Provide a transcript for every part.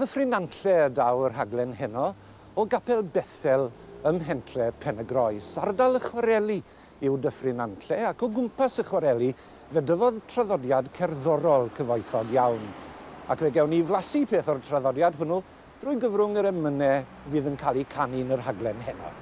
Dyffryn Nantlle y daw y rhaglen heno, o Gapel Bethel ym mhentre Pen-y-groes. Ardal y chwareli yw Dyffryn Nantlle, ac o gwmpas y chwareli fe dyfodd traddodiad cerddorol cyfoethog iawn. Ac fe gewn ni flasu peth o'r traddodiad hwnnw drwy gyfrwng yr emynau fydd yn cael eu canu yn y rhaglen heno.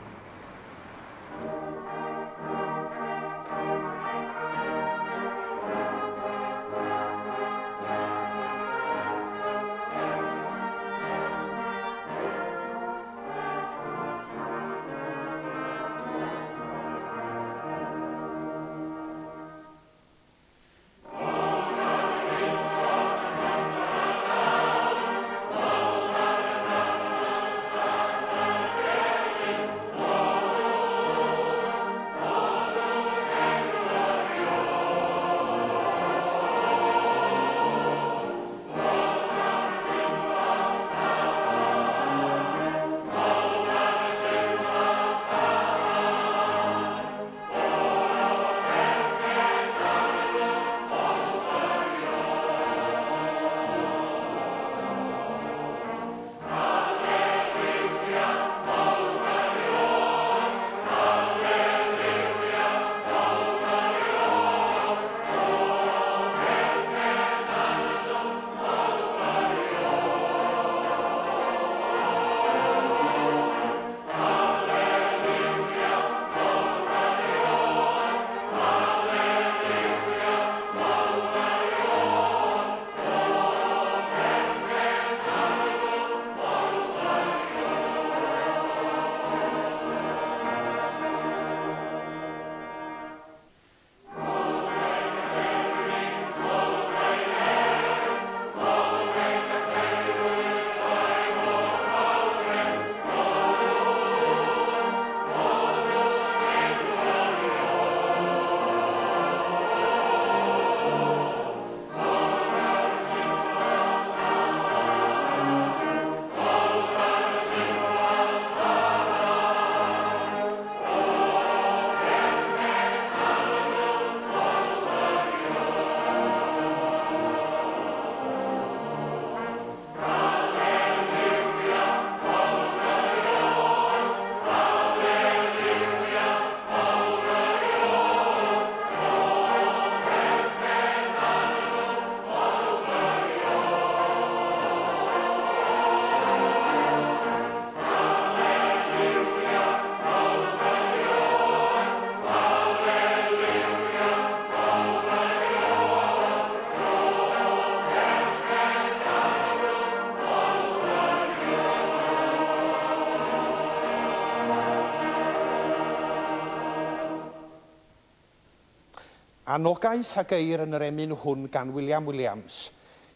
Anogaeth a geir yn yr emyn hwn gan William Williams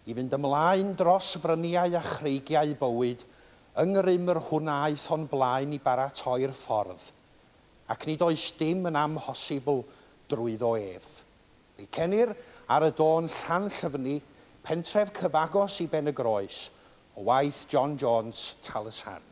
i fynd ymlaen dros fryniau a chreigiau bywyd yng ngrym yr hwn aeth o'n blaen i baratoi'r ffordd, ac nid oes dim yn amhosibl drwyddo ef. Fe'i cenir ar y dôn Llanllyfni, pentref cyfagos i Ben-y-groes, o waith John Jones, Tal-y-sarn.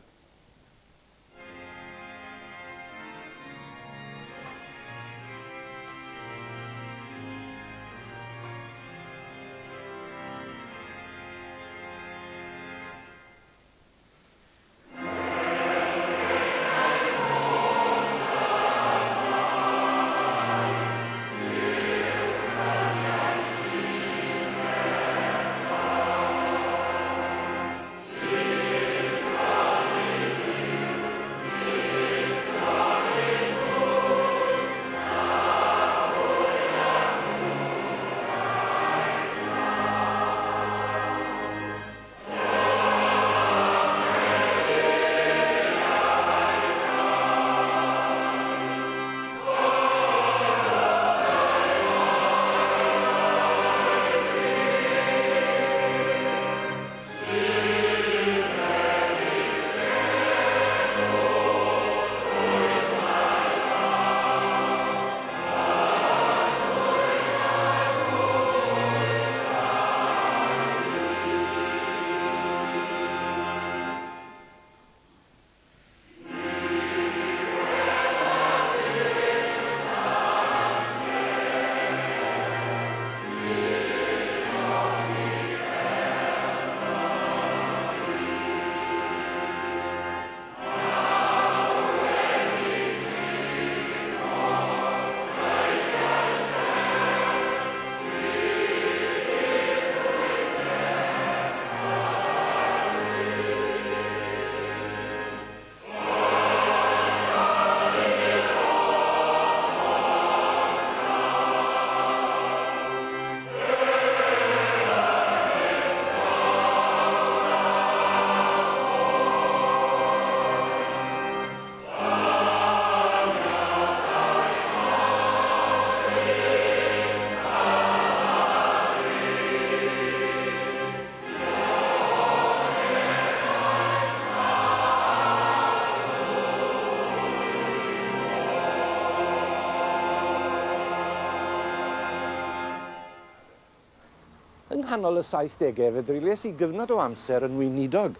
Yng nghanol y 70au fe dreulies i gyfnod o amser yn weinidog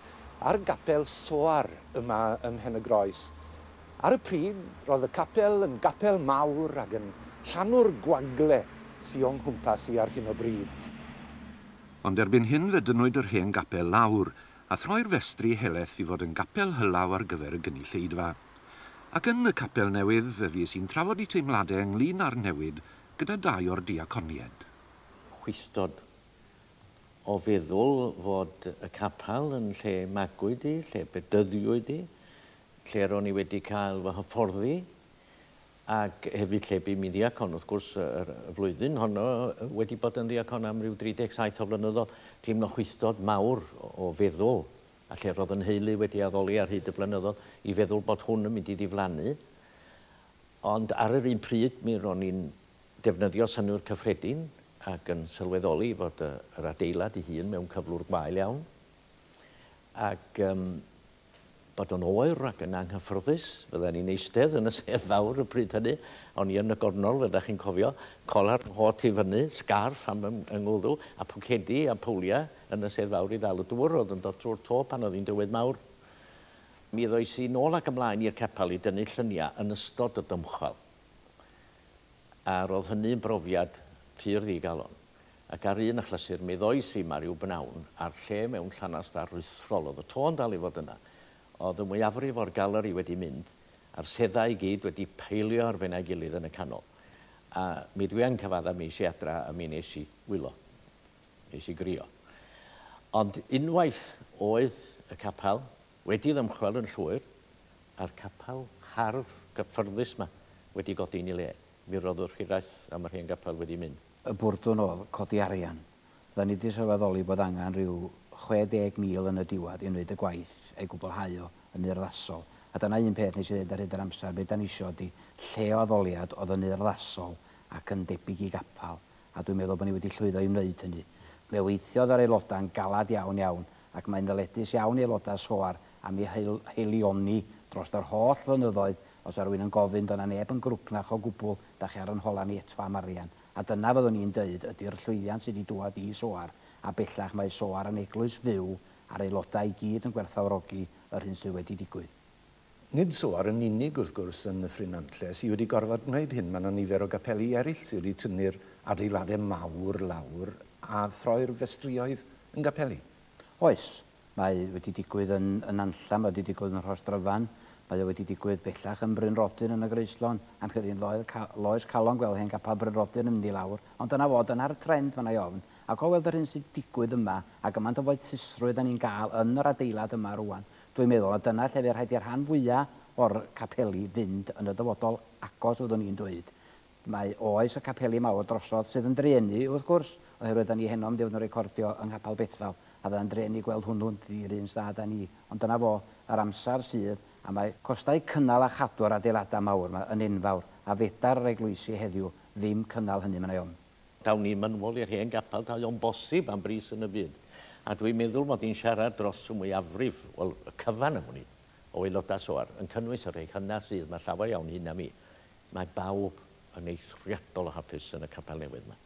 ar gapel Soar yma ym Mhenygroes. Ar y pryd, roedd y capel yn gapel mawr ac yn llanw'r gwagle sy o 'nghwmpas i ar hyn o bryd. Ond erbyn hyn fe dynnwyd yr hen gapel lawr, a throi'r festri helaeth i fod yn gapel hylaw ar gyfer y gynulleidfa. Ac yn y capel newydd, fe fues i'n trafod i teimladau ynglyn â'r newid gyda dau o'r diaconiaid. Chwistod o feddwl fod y capel yn lle magwyd i, lle bedyddiwyd i, lle ro'n i wedi cael fy hyfforddi, ac hefyd lle bu mi ddiacon, wrth gwrs, y flwyddyn honno wedi bod yn ddiacon am ryw 37 o flynyddoedd, teimlo chwistod mawr o feddwl, a lle roedd yn nheulu wedi addoli ar hyd y blynyddoedd, i feddwl bod hwn yn mynd i ddiflannu. Ond ar yr un pryd, mi ro'n i'n defnyddio synnwyr cyffredin ac yn sylweddoli fod yr adeilad ei hun mewn cyflwr gwael iawn, ac bod o'n oer ac yn anghyffyrddus. Fydden ni'n eistedd yn y sedd fawr y pryd hynny, o'n i yn y gornol, fyddech chi'n cofio, colar nghot i fyny, sgarff am yng ngwddw, a pwcedi a powliau yn y sedd fawr i ddal y dŵr oedd yn dod trwy'r to pan oedd hi'n dywydd mawr. Mi ddois i nôl ac ymlaen i'r capel i dynnu lluniau yn ystod y dymchwel. A roedd hynny'n brofiad pur ddigalon. Ac ar un achlysur mi ddois i 'ma ryw bnawn a'r lle mewn llanast aruthrol, oedd y to'n dal i fod yna. Oedd y mwyafrif o'r galeri wedi mynd, a'r seddau i gyd wedi peilio ar ben ei gilydd yn y canol. A mi dwi yn cyfadda mi es i adra a mi nes i wylo. Nes i grio. Ond unwaith oedd y capel wedi ddymchwel yn llwyr, a'r capel hardd gyffyrddus 'ma wedi godi yn ei le, mi roedd yr hiraeth am yr hen gapel wedi mynd. Y bwrdwn oedd codi arian. Fydden ni wedi sylweddoli bod angen rhyw 60,000 yn y diwedd i wneud y gwaith ei gwblhau o yn urddasol. A dyna un peth nes i ddweud ar hyd yr amser, be da ni isio ydy lle o addoliad oedd yn urddasol ac yn debyg i gapel. A dwi'n meddwl bod ni wedi llwyddo i wneud hynny. Fe weithiodd yr aelodau'n galad iawn iawn, ac mae'n ddyledus iawn i aelodau Soar am eu haelioni dros yr holl flynyddoedd. Os yw rhywun yn gofyn, doedd 'na neb yn grwgnach o gwbl, da chi ar yn hola ni eto am arian. A dyna fyddwn i'n deud ydy'r llwyddiant sydd wedi dŵad i Soar, a bellach mae Soar yn eglwys fyw a'r aelodau i gyd yn gwerthfawrogi yr hyn sydd wedi digwydd. Nid Soar yn unig, wrth gwrs, yn Nyffryn Nantlle sydd wedi gorfod gwneud hyn. Mae yna nifer o gapeli eraill sydd wedi tynnu'r adeiladau mawr lawr a throi'r festrïoedd yn gapeli. Oes, mae wedi digwydd yn Nantlla, mae wedi digwydd yn Rhostryfan, mae o wedi digwydd bellach yn Bryn Rodyn yn y Groeslon. Am credu yn loes calon gweld hen gapel Bryn Rodyn yn mynd i lawr. Ond dyna fo, dyna'r trend mae'n ei ofn. Ac o weld yr hyn sydd digwydd yma, a gymaint o foethusrwydd da ni'n gael yn yr adeilad yma rwan, dwi'n meddwl, a dyna lle fydd rhaid i'r rhan fwyaf o'r capeli fynd yn y dyfodol agos, fyddwn i'n dweud. Mae oes y capeli mawr drosodd sydd yn drueni, wrth gwrs, oherwydd da ni heno yn mynd i fod yn recordio yng Nghapel Bethel, a fydda'n drueni gweld hwnnw'n i'r un stad â ni. Ond dyna fo, yr amser sydd, a mae costau cynnal a chadw'r adeiladau mawr yma yn enfawr, a fedar yr eglwysi heddiw ddim cynnal hynny, mae'n ei ofn. Dawn ni'n mynwol i'r hen gapel, ta o'n bosib am bris yn y byd. A dwi'n meddwl mod i'n siarad dros y mwyafrif, wel, y cyfan am wn i, o aelodau Soar, yn cynnwys y rhai hynna sydd, mae llawer iawn hyn na mi. Mae bawb yn eithriadol o hapus yn y capel newydd yma.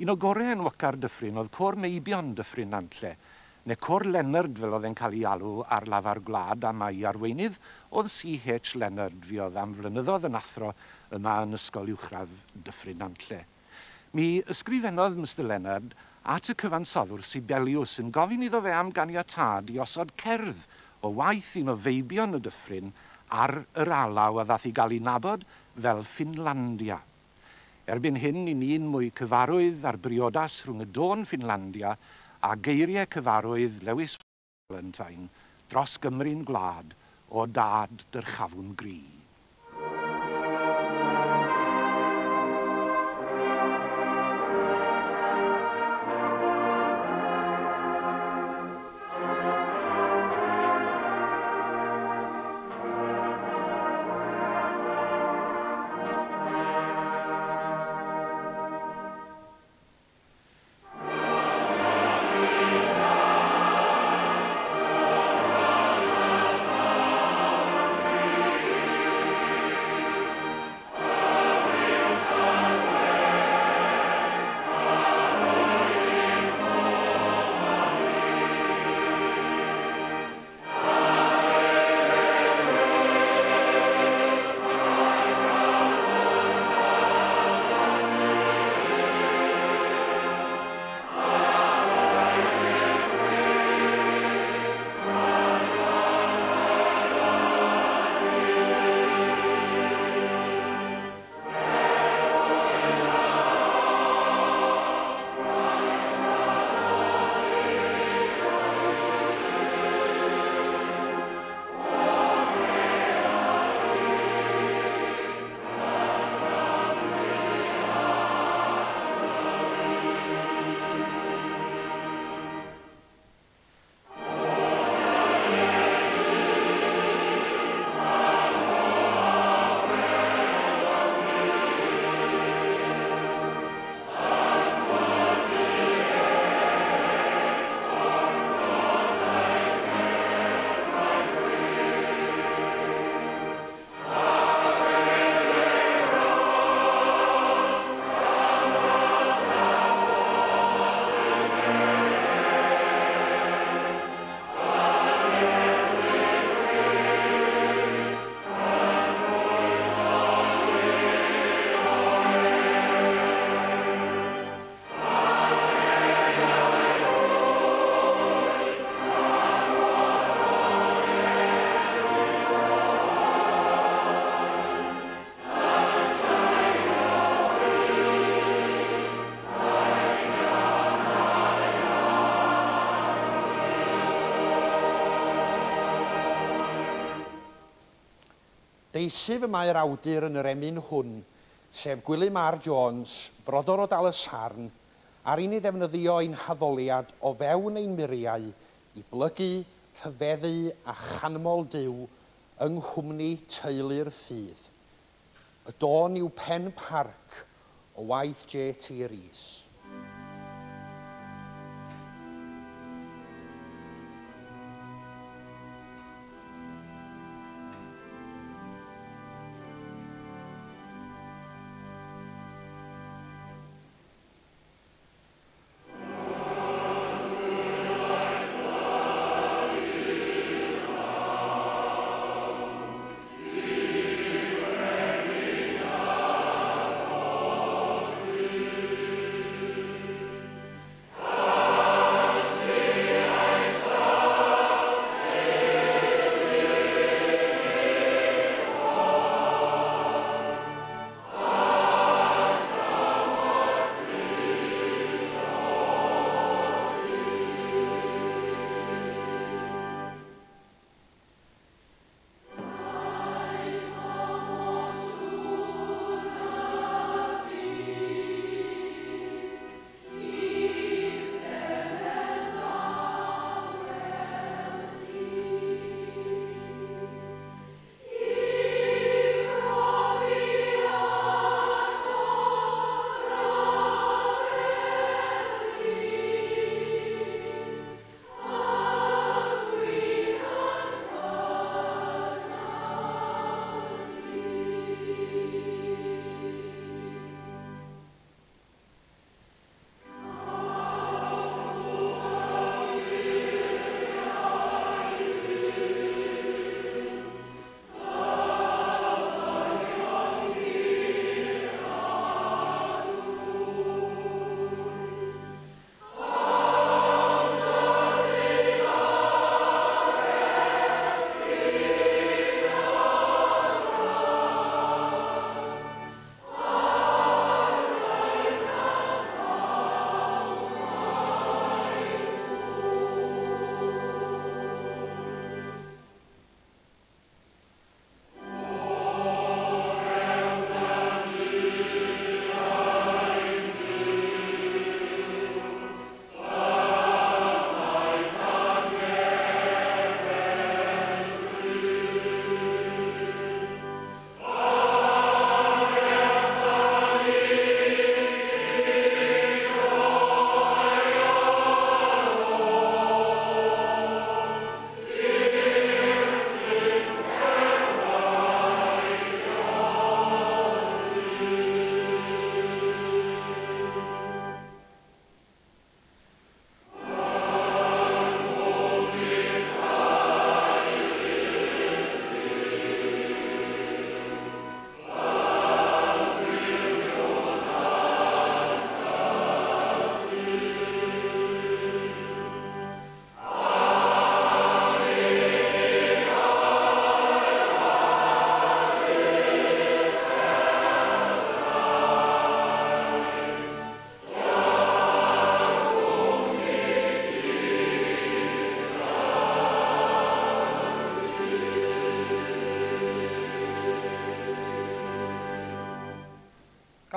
Un o gorau enwoca'r dyffryn oedd Côr Meibion Dyffryn Nantlle, neu Côr Leonard fel oedd e'n cael ei alw ar lafar gwlad am ei arweinydd oedd C.H. Leonard, fuodd am flynyddoedd yn athro yma yn Ysgol Uwchradd Dyffryn Nantlle. Mi ysgrifennodd Mr Leonard at y cyfansoddwr Sibelius yn gofyn iddo fe am ganiatâd i osod cerdd o waith un o feibion y dyffryn ar yr alaw a ddath i gael ei nabod fel Finlandia. Erbyn hyn, i ni'n mwy cyfarwydd ar briodas rhwng y dôn Finlandia a geiriau cyfarwydd Lewis Valentine dros Gymru'n gwlad o dad dyrchafwn gri. Deisyf y mae'r awdur yn yr emyn hwn, sef Gwilym R. Jones, brodor o Dal-y-sarn, ar i ni ddefnyddio ein haddoliad o fewn ein muriau i blygu, rhyfeddu a chanmol Duw yng nghwmni teulu'r ffydd. Y dôn yw Pen Parc o waith J.T. Rees.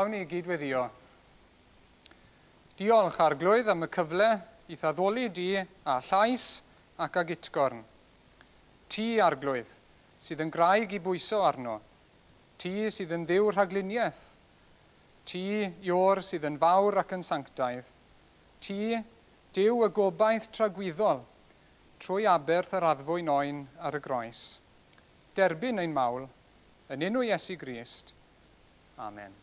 Awn ni gyd-weddïo. Diolch Arglwydd am y cyfle i'th addoli di a llais ac ag utgorn. Ti, Arglwydd, sydd yn graig i bwyso arno. Ti sydd yn Dduw rhagluniaeth. Ti, Iôr, sydd yn fawr ac yn sanctaidd. Ti, Duw y gobaith tragwyddol, trwy aberth yr addfwyn oen ar y groes. Derbyn ein mawl, yn enw Iesu Grist. Amen.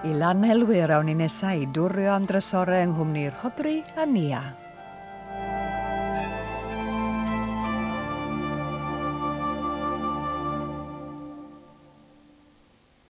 I Lanelwyr awn ni nesa i dwrio am drysorau yng nghwmni Rhodri a Nia.